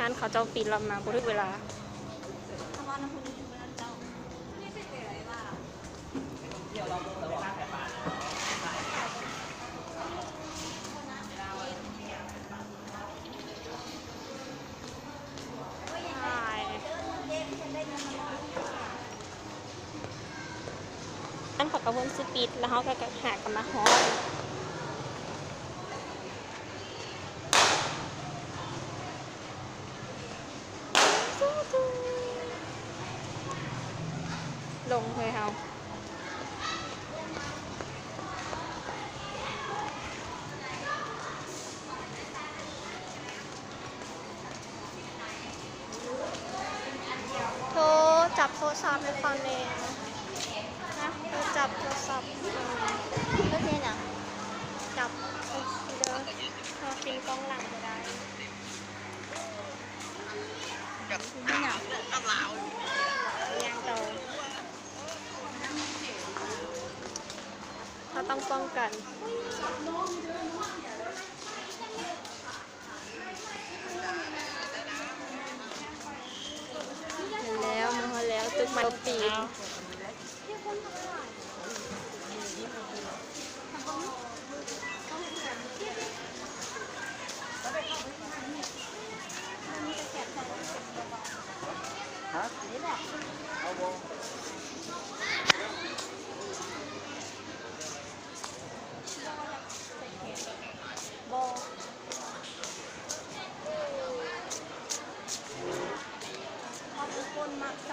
ອັນເຂົາເຈົ້າປິດລະມາບໍ່ຖືກເວລາ. ອັນເຂົາກະເພິ່ນຊິປິດ ລະເຮົາກະຫາກະມາຮອດ. ລົງເລີຍເຮົາ. ໂທ ຈັບໂທລະສັບໃຫ້ເຂົາແດ່ ນະ ໂທ ຈັບໂທລະສັບໃຫ້ເຂົາແດ່. ເຮັດຫຍັງ? ຈັບເດີ ເຮົາປິ່ນກ້ອງຫຼັງບໍ່ໄດ້. ເຮັດຫຍັງ? ເຮົາຕ້ອງປ້ອງກັນ. ແລ້ວ ມາຮອດແລ້ວ ຕຶກໃໝ່ລົບປີ.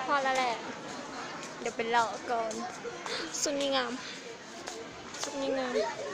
ພໍລະແຫຼະ ດຽວໄປເລາະກ່ອນ. ຊຸດນີ້ງາມ ຊຸດນີ້ງາມ.